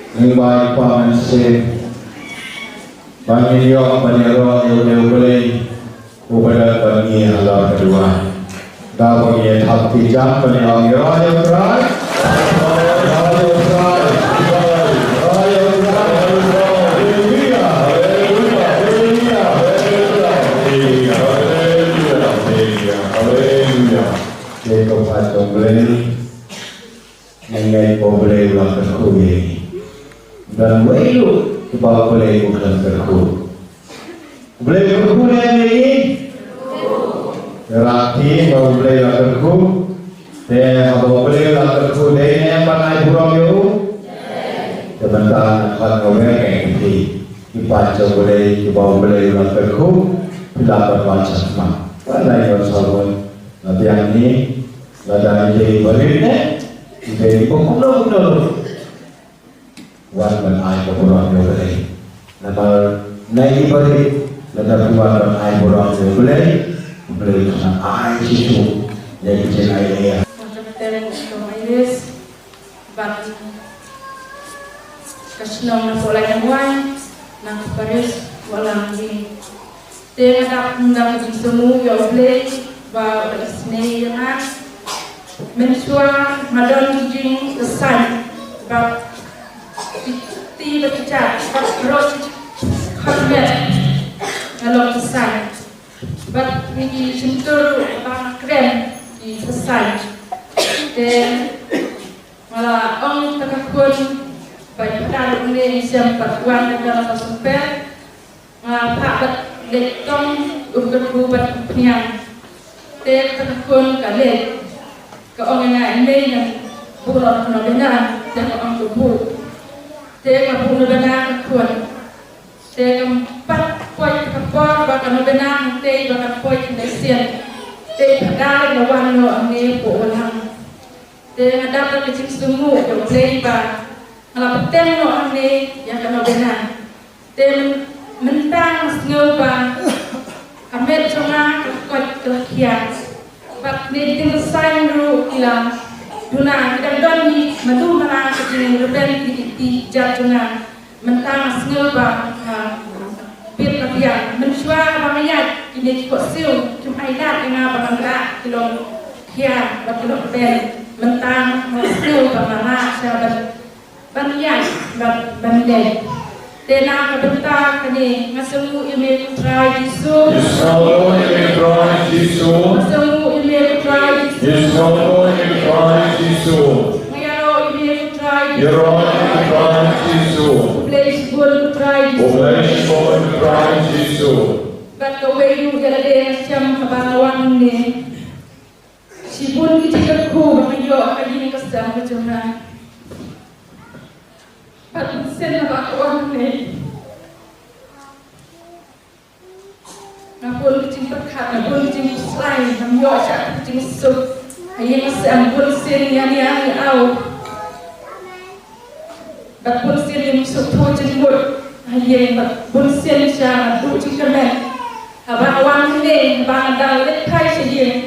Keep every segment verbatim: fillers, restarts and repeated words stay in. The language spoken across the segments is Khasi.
Ngi bai pa ngan sngewbha ban ïoh ban ïaroh ïa U Blei uba don bad ngi halor ka duwan. Da ba ngi ïa thap ki jam ban ïa ong ïaroh ïa U Trai. Ïaroh ïa U Trai. Ïaroh ïa U Trai. Haleluya. Haleluya. Haleluya. Haleluya. Haleluya. Te ko pa jong U Blei. Ngi ngeit ba U Blei u la kyrkhu ïa ngi. Don wei ruh kiba U Blei u khlem kyrkhu. U Blei u kyrkhu ne em ïa ngi? Ïa ngi ba U Blei u la kyrkhu. Te haba U Blei u la kyrkhu dei ne em ban ai burom ïa u? Te mynta nga khot nga wer ïa phi ki paid jong U Blei kiba U Blei u la kyrkhu. Phi lah ban wan sha khmat. Wan lai wan sha wan. Nga biang ne Lada ngi dei barit ne, ngi dei ba kumno kumno ruh, wan ban ai ka burom ïa U Blei. Namar ngi barit, lada ngi wan ban ai burom ïa U Blei, U Blei u nang ai shisha ïa ki jingaiei. Ka shnong na Polainawai, na ka parish Wallam. Te nga dap ynda ka jingsngew ïa U Blei ba u la isynei ïa nga. Mynshuwa nga don ka jingkyrsan bad ki kti bad ki kjat bad baroh ki khot met nga long kyrsan. Bad ngi ki shyntur ba nga kren ki kyrsan. Te nga la ong ïa ka khun ba ïa phah da ruh ne ngi shem bad wan ka dang ka sumper. Nga phah bad leit tong u kyrkhu bad u pniang. Te ka khun ka leit ka ong ïa nga, "Ine ngan buh noh ka novena?" Te nga ong, "To buh." Te ka buh novena ka khun. Te ka pat poi ka por ba ka novena hangtei ba ka poi ka sien. Te ka dei ka wan noh hangne hapoh Wallam. Te nga dap da ka jingsngew ïa U Blei ba nga la bteng noh hangne ïa ka novena. Te myn-, mynta nga sngew ba ka met jong nga ka la koit ka la khiah. Bad ne ki tymmen basaid ruh ki la duna, ki dang don hi madu mara ka jingrben ki kti jait jong nga. Mynta nga sngew ba nga bit la biang. Mynshuwa ba nga ïaid kine ki khohsiew kim ailad ïa nga ba ngan rah ki long khiah bad ki long rben. Mynta nga sngew ba nga rah sha ban, ban ïaid bad ban leit. Te na ka bynta kane nga sngewnguh ïa me ko Trai Jisu. Nga sngewnguh ïa me ko Trai Jisu. Nga ïaroh ïa me ko Trai Jisu. Ïaroh ïa me ko Trai Jisu. Khublei shibun ko Trai Jisu. Khublei shibun ko Trai Jisu. Bad kawei ruh ïa lade nga shem haba nga wan hangne. Shibun ki jingkyrkhu ba nga ïoh ha ka ïing ka sem ka jong nga. Bad bun sien haba nga wan hangne. Nga bun ka jingpyrkhat, nga bun ka jingpyrshah, ngam ïoh shuh ka jingsuk. Ha ïing ha sem bun sien ïa nia ïa u. Bad bun sien ngim sngewthuh jingmut. Ha ïing bad bun sien sha nga duh jingkyrmen. Haba nga wan hangne, haba nga dang leit phai sha ïing,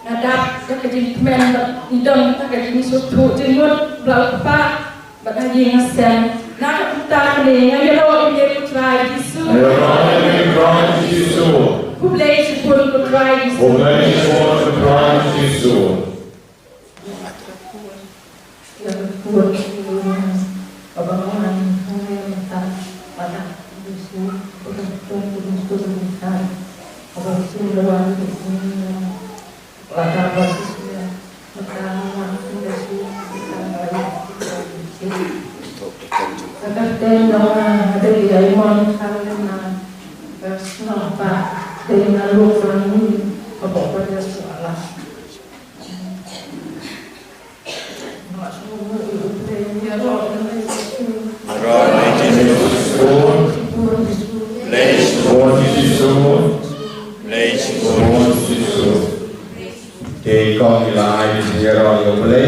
nga dap da ka jingkmen bad ngi don da ka jingsngewthuh jingmut, bla u kpa. Bad ha ïing ha sem. Na ka bynta kane nga ïaroh ïa me ko Trai Jisu. Ïaroh ïa me ko Trai Jisu. Khublei shibun ko Trai Jisu. Khublei shibun ko Trai Jisu. Te kong ïa la ai ïaroh ïa U Blei.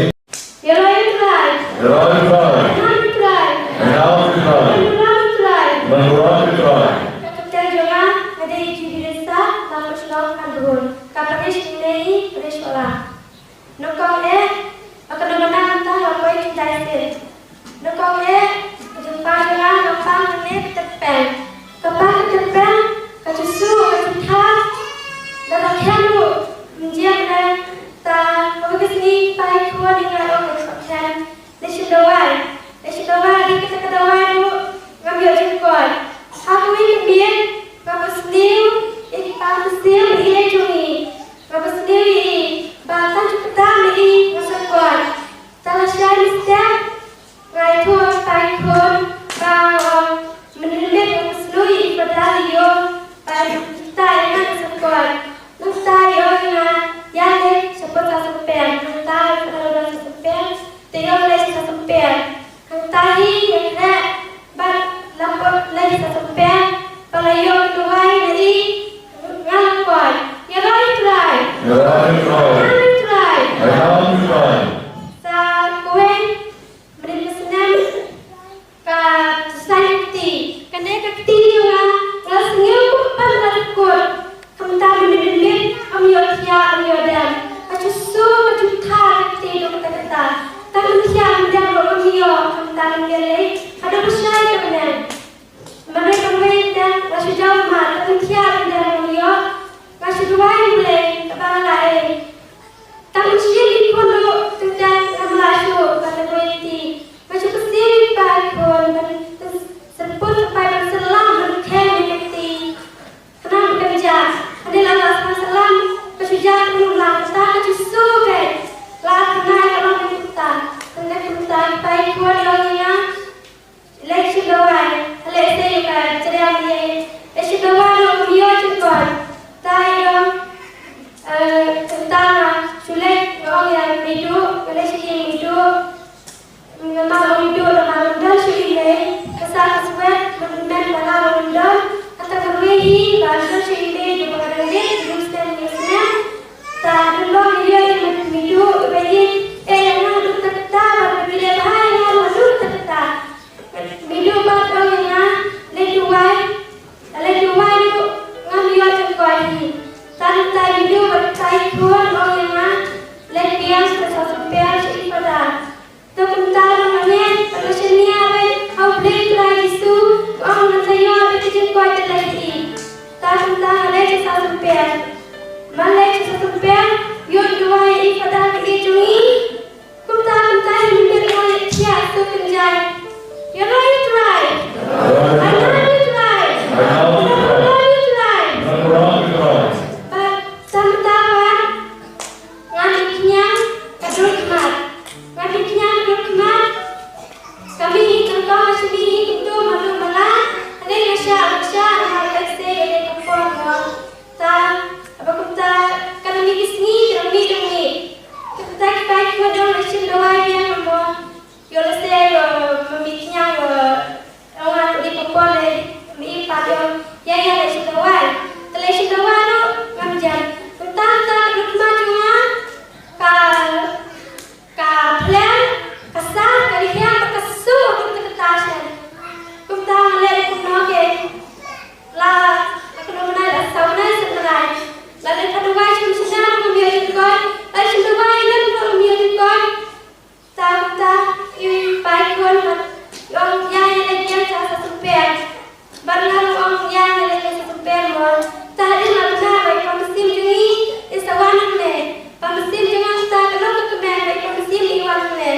Ïaroh ïa U Trai. Ïaroh ïa U Trai. Ainam U Trai. Ainam U Trai. Ban burom U Trai. Ban burom U Trai. Ka kyrteng jong nga, nga dei Judy Ressa, nga kum shnong Hynñiewtrep. Ka parish jong ngi, parish Pala. Nyngkong eh, ka novena mynta la poi khyndai sien. Nyngkong eh, Nangta ïa nga sa koit. Nangta ïa nga ïa leit sha pyrsa symper. Nangta ïa nga sa symper. Te ïa leit sha symper. Nangta hi ïa khreh bad la put leit sha symper. Ba la ïoh duwai na i nga la koit. Ïa rai Trai. Ïa rai Trai. Ïa rai Trai. Ïa rai Trai. Sa kawei mynta ka snem. Ka saiñ kti, kane ka kti jong nga, nga sngew kum pan ka kut. Kumta mynmiet mynmiet, ym ïoh thiah, ym ïoh dem. Ka ju su, ka ju thar ka kti jong kata kata. Tang thiah, tang dem ruh ym ïoh, kumta mynmiet lei. Haduh ba shai ka bneng. Mynmiet mynmiet dem, nga shu jaw ma, tang thiah, tang dem ruh ym ïoh. Nga shu duwai ïa U Blei, kaba nga la ei. Tang sien i khun ruh tang tang ngam lah shuh ban da wei kti. Nga shu kyrsiew ïa i pa i khun ban syrput ïa i pa ban syllam ban khem ïa ka kti. Khnang ba kan jah. Hadien la lah syllam ka shu jah ka num lang kata ka shu su beit. La khnai ka long kata. Tang da kata i pa i khun i ong ïa nga. Leit shim dawai, leit sei ka jriam ye. Leit shim dawai ruh ym ïoh jingkoit. Tai dong, eh, tang nga shu leit nga ong ïa Meiduh, nga leit sha ïing Meiduh. Nga ong Meiduh, namar ym don shuh i mei, ka sa ka swet, mynmen ba nga ong ym don. Hata ka rwai hi ba ym don shuh i mei, ba nga dang leit, ym snem ym snem. Ta dang long ïa i Meiduh, ba ïeit, eh, nga duk ta ta, ba ki leh bha ïa nga, nga duk ta ta. Meiduh pat ong ïa nga, leit duwai, leit duwai ruh ngam ïoh jingkoit hi. Tang tai Meiduh bad tai khun ong ïa nga, leit biang sha Sosymper sha i Fada. To kumta ruh nga ngeit bad nga shaniah beit ha U Blei Trai Jisu, nga ong ngan sa ïoh beit ka jingkoit da leit hi. Tang kumta nga leit sha Sosymper. Mar leit sha Sosymper, ïoh duwai ïa i Fada ka ïeit jong ngi. Kumta, kumta, mynta nga leit thiah suk kynjai. Ïa rai Trai. I love you, Trai. I love you, Trai. I love you, Trai. Bad sa mynta pat, nga dei khñiang ka dur khmat. Nga dei khñiang ka dur khmat. Ka mih hi kyrpang, ka shu mih hi kumto malu mala. Hynrei nga shah, nga shah, nga leit sei, nga leit ka por mo. Ta, haba kumta, ka dang mih ki sngi, ka dang mih, dang mih. Kumta ki paid ki wan dang leit shim dawai biang mo. Ïoh lehse ïoh ma mih khñiang ïoh. Ong nga pynïap ka por lei, mih pat ïoh. Ïa ïa leit shim dawai. Te leit shim dawai ruh ngam jem. Kumta kumta ka duk ma jong nga ka Ka phleng, ka sah, ka rhiang, ka suk, ka kata shen. Kumta nga leh kumno ke. La, la kumno mynta la saw nai shen nai. La leh ka dawai shen shen na kum ïa jingkoit. La shen dawai ngan kum ïa jingkoit. Ta kumta i pai khun mat. Long ïa ïa leh ïa sa sa sumper. Bad nga ruh ong ïa nga leh ka sumper mo. Ta hadien la bnai ba i pa mynsiem jong ngi i sa wan hangne. Pa mynsiem jong nga mynta ka long ka kmen ba i pa mynsiem i wan hangne.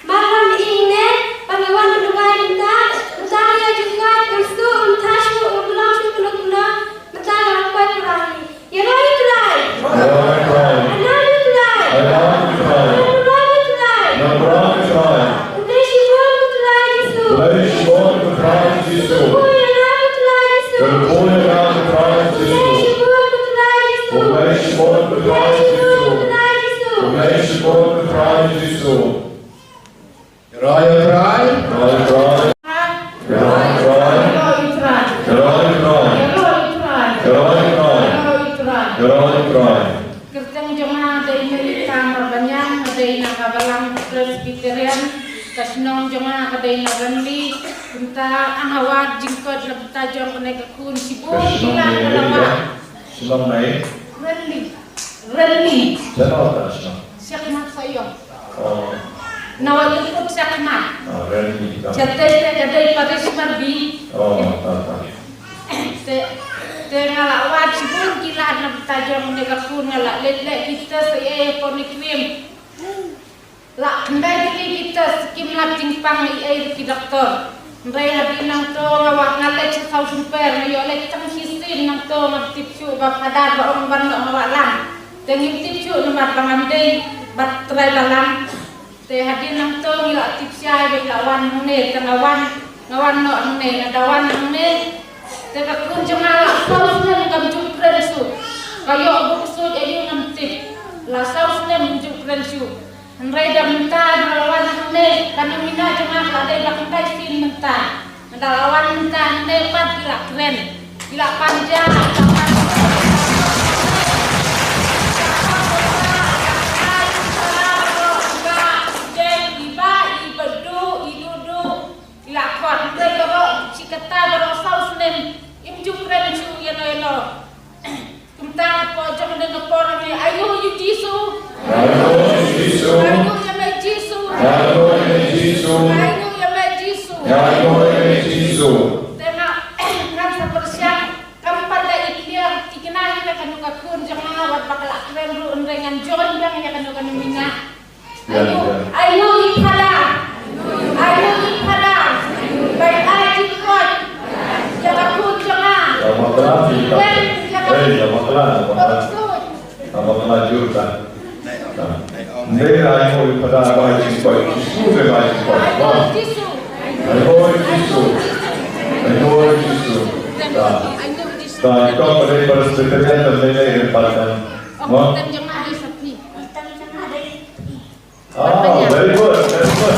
Mar wan i hangne bad nga wan pynduwai mynta, mynta ïa jingkoit ngam shu, mynta shu, ngam long shu kumno kumno. Mynta nga la koit pura hi. Ïa rai Trai. Ïa rai Trai. Ïa rai Trai. Ïa rai Trai. Ïa rai Trai. Ïa rai Trai. Khublei shibun Trai Jisu. Khublei shibun Trai Jisu. Kyrkhu ïa nga Trai Jisu. Kyrkhu ïa nga Trai Jisu. Khublei shibun Trai Jisu. Khublei shibun Trai Jisu. Khublei shibun Trai Jisu. Ïa rai Trai. Ïa rai Trai. Ïa rai Trai. Ïa rai Trai. Ïa rai Trai. Ïa rai Trai. Ïa rai Trai. Kyrteng jong nga ka dei Melita Marbaniang, nga dei na ka balang Presbyterian, ka shnong jong nga ka dei na Ranli, kumta nga wad jingkoit na bynta jong kane ka khun shibun ki la ka la wad. Shnong na i? Ranli. Ranli. Shnong na shnong. Siak mat sa ïong. Oh. Na wa liput siak mat. Ah, Ranli ka. Sa te te ka dei parish Marbi. Oh, ta ta. Te, te nga la wad shibun ki lad na bynta jong kane ka khun, nga la leit leh ki test ïa ko ni krim. La khyndai tylli ki test kim lap jingpang ïa ki doktor. Hynrei hadien nangto nga wad, nga leit sha South Sumper, nga ïoh leit tang shisien, nangto ngam tip shuh ba phadar ba ong ban noh nga wad lang. Te ngim tip shuh namar ba ngam dei bad trai balang. Te hadien nangto ngi la tip shai ba ngi la wan hangne, te nga wan, nga wan noh hangne, nga da wan hangne. Te ka khun jong nga la saw snem kam ju kren shuh. Ka ïoh bun ksuid aïu ngam tip. La saw snem kam ju kren shuh. Hynrei da mynta da la wan hangne, ka nongmihna jong nga ka la dei ba kyntait shisien mynta. Da la wan mynta hangne pat ki la kren. Ki la pan ja, ki la pan ja. Ki la khot, hynrei baroh shi katta, baroh saw snem, im ju kren shuh ïano ïano. Kumta hapoh jong kane ka por, aïu ïa u Jisu? Aïu ïa u Jisu? Aïu ïa me Jisu? Aïu ïa me Jisu? Aïu ïa me Jisu? Aïu ïa me Jisu? Te nga, ngan sa pyrshang, kam pat da i clear, thikna ïa kane ka khun jong nga, wat ba ka la kren ruh, hynrei ngan join biang ïa kane ka nongmihna. Aïu, aïu i Phadar. Aïu i Phadar. Bai ai jingkoit ïa ka khun jong nga. Ka bakla, ka bakla, ka bakla. Ka bakla jur ka. Ngan ai i Phadar bai ai jingkoit. Jisu bai ai jingkoit. Aïu Jisu. Aïu Jisu. Aïu Jisu. Ka. Ka, ka pada Presbyterian dan lain-lain. Ong, very good, very good.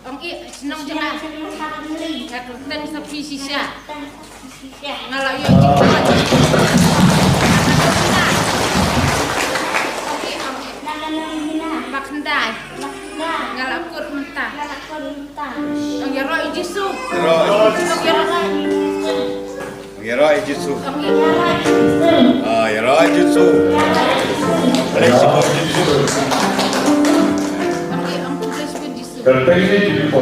Ong i, shnong jong nga. Nga kyrteng Saphi Shisha. Nga la ïoh jingkoit. Ong i, ong i. Ba khyndai. Nga la kut mynta. Ong ïaroh i Jisu. Ïaroh. Ong ïaroh. Ïaroh i Jisu. Ah, ïaroh i Jisu. Bless you, Jisu. Kyrteng ïa i Jisu.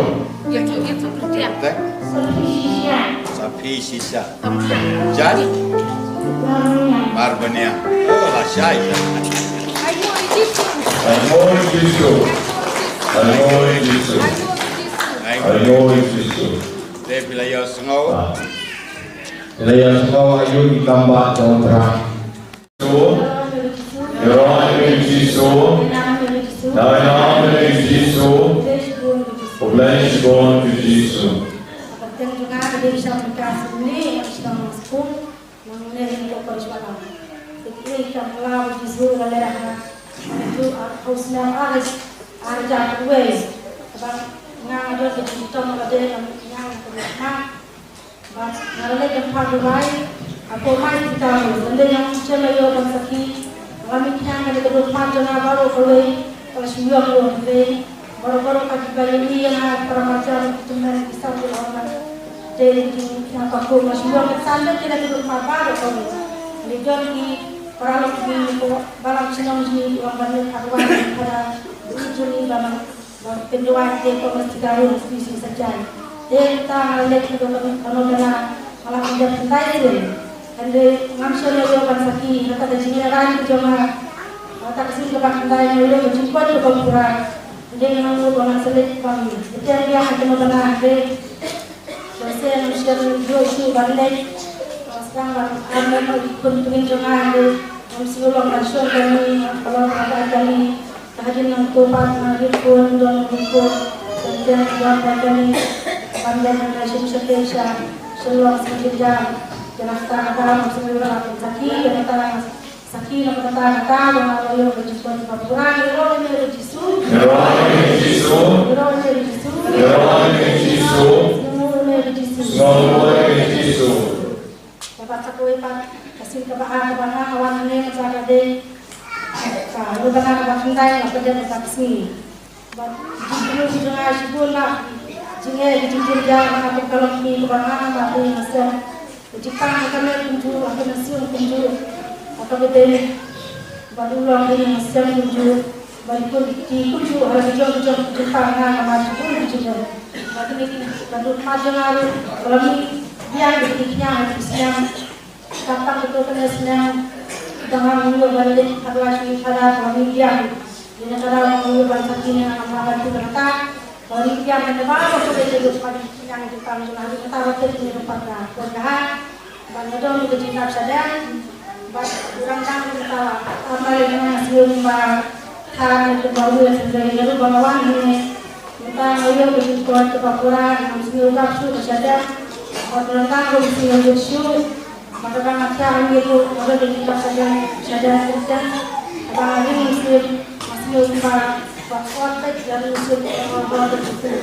Saphi Shisha. Jan? Marbaniang. Oh, lashai. Aïu ïa i Jisu. Aïu ïa i Jisu. Aïu ïa i Jisu. Te phi la ïohsngew. Phi la ïohsngew aïu i kam ba jong u Trai. Ïaroh ïa i Jisu. Ïaroh ïa i Jisu. Ïaroh ïa i Jisu. U Blei shibun ïa i Jisu. Bad nga la leit ban phah duwai hapoh Maitu Tamu, ynda nga ym shym la ïoh ban sakhi. Nga la mih khñiang ha kane ka dohnud jong nga baroh kawei, ka la shu ïoh ïoh kawei. Baroh baroh ka kiba ïohi ïa nga, para marjan, ki tymmen, ki samrkhie, ki orphan. Te ki jingkhñiang ka kum la shu ïoh ka san bad kane ka dohnud baroh kawei. Ngi don ki paralok, ki balang shnong jong ngi, ki wan ban leit phah duwai, ki para, ki jong ngi ba Ba pynduwai te ko mesti ka rung sisi sa jai. Te ta nga leit ka ka ka ka nga la pynjah pyntai sien. Hynrei ngam shym la ïoh ban sakhi ha kata ka jingïarai ka jong nga. Ha kata ka sien kaba khyndai nga ïoh ka jingkoit kaba pura. Hynrei nga ong ba ngan sa leit ban bteng biang ha ka nga bana hynrei Lehse ngam shym ïoh shuh ban leit. Nga sdang ban armet bad i khun pyrthei jong nga, hynrei ngam sngewlong ban shong kane, ka long kaba ai kane. Te hadien nangto pat nga rit bun, don bun khun, don jan, don bai kane. Ban leit ban leit shim shakei sha Shillong, sha Jinja. Te na kata kata ngam sngewlong ban sakhi, te na kata Sakhi na ka bynta kata ba nga la ïoh ka jingkoit ba pura. Ïaroh ïa me Jisu. Ïaroh ïa me Jisu. Ïaroh ïa me Jisu. Ïaroh ïa me Jisu. Sngewnguh ïa me Jisu. Sngewnguh ïa me Jisu. Bad sa kawei pat ka sien kaba ar kaba nga wan hangne mynta ka dei ka ruh kaba nga kaba khyndai nga pynjah mynta ka sngi. Bad jingkyrkhu jong nga shibun ba jingeh, jingkyrkhu jong nga, ka long kmie kaba nga, nga, nga, nga, nga, nga, Ka jingpang ha ka met kumjuh, ha ka mynsiem kumjuh, ha kaba dei bad u long ha ka mynsiem kumjuh, bad i khun i kti kumjuh, ha la ki jong ki jong ki jingpang nga, nga mad kumjuh. Bad kine ki, bad u khmat jong nga ruh, ka la mih biang ïa ki khñiang, ïa ki sniang. Ka tang kato kane sniang, dang nga ïoh ban leit ha duwai sha u Phadar, ka la mih biang. Ïa kane ka daw nga ïoh ban sakhi, nga mad ban tu kata. Ba ri kiang ne ba ba ko de de pa di yang di pang na di kata ba te ni pa da ko da. Ba na dong de di na sa da. Ba kurang dang di kata ba ma le na sium ba. Tha ne ba wi se de ni ba wan ni. Tang ïa ka jingkoit kaba pura, ngam sngew dap shuh ka shadem. Bad nangta ruh ngam sngew dap shuh. Bad kaba nga thiah ïa ka, bad ka jingkoit shadem, shadem kyrteng. Kaba nga ring ngam sngew, ngam sngew kumba, ba kot bad ïa ring ngam sngew kumba kot bad kyrteng.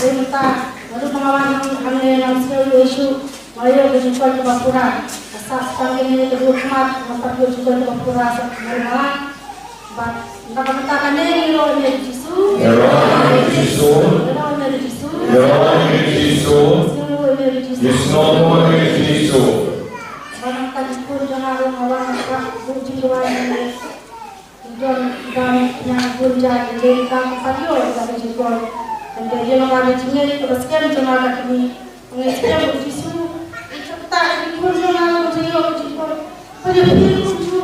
Ring mynta, naduh ba nga wan hangne ngam sngew ïa shuh. Nga ïoh ka jingkoit kaba pura. Ka sah sdang ïa ka duh khmat, nga pat ïoh jingkoit kaba pura sa ka mari malang. Bad na ka bynta kane ngi ïaroh ïa u Jisu. Ïaroh ïa u Jisu. Ïaroh ïa u Jisu. Ïaroh ïa u Jisu. Ïasngewbha ïa u Jisu. Bad na ka jingkun jong nga ruh nga wan ha ka buh jingduwai ïa u. Don dang ïa bun jait ïa ka pat ïoh ïa ka jingkoit. Hynrei ïa nga ka jingngeit kaba skhem jong nga ka kmie. Nga skhem u Jisu. Ïa kata ka jingkoit jong nga ka jingkoit jingkoit. Pynïaid pynïaid u Jisu.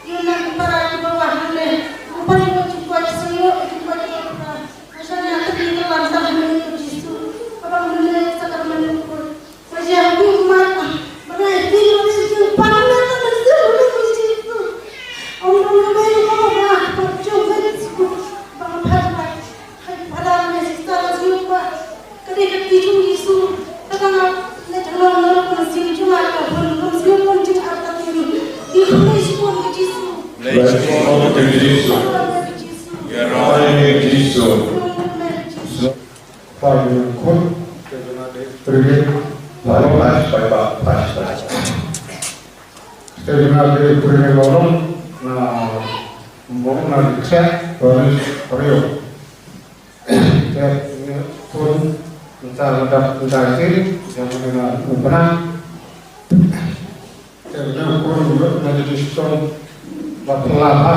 Ïa nga ka para kiba wah hangne. Nga pynïaid jingkoit jingkoit jingkoit jingkoit. Nga sngewbha ïa ka lam tang hangne u Jisu. Kaba mynne sa ka mynne u Jisu. Bless you, Lord Jesus. Ïaroh ïa u Jisu. Pardon, kun. Pardon, pardon, pardon. Te jingna de pring lorong na mbong na dikse tonis prio. Te ne pun nta nta nta iti yang na upana. Te ne pun na dikse ba pelaba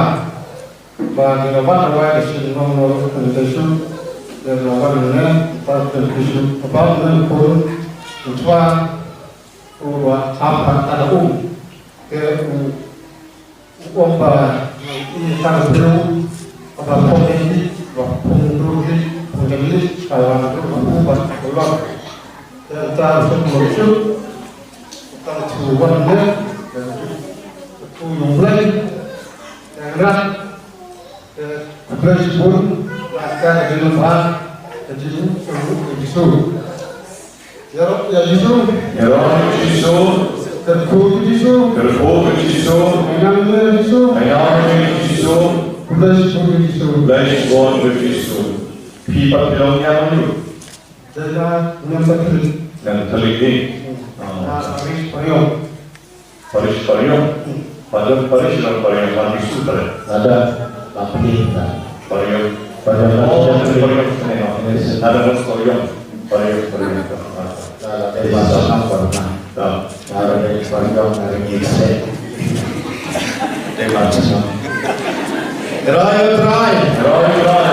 ba dina wat na wai dikse nong nong nta su. Dina wat na ne pa dikse ba ne pun nta Uba hap ha ka um. Te u, u ong ba i tang briew ba phong hi, ba phong briew hi, phong jam hi, ka wan briew ba phong ba ka lok. Te ta suk mo suk, tang chu wan ne, te tu yung blai, te rat, te blai bun, ba ka jin ba, te jin su, te jin su. Ïaroh ïa u Jisu. Ïaroh ïa u Jisu. Kyrkhu ïa u Jisu. Kyrkhu ïa u Jisu. Ainam ïa u Jisu. Ainam ïa u Jisu. Khublei shibun ïa u Jisu. Khublei shibun ïa u Jisu. Phi pat phi long ïa u. Dei na Niam Thylliej. Niam Thylliej ni. Ah, Parish Pariong. Parish Pariong. Parish Parish, Parish Pariong, Parish Pariong. Ada, tapi ada. Pariong. Pariong. Oh, Pariong. Pariong. Ada Pariong. Pariong, Pariong. Ada. Ada Pariong, ada Pariong. Ada. Try, try. Try, try.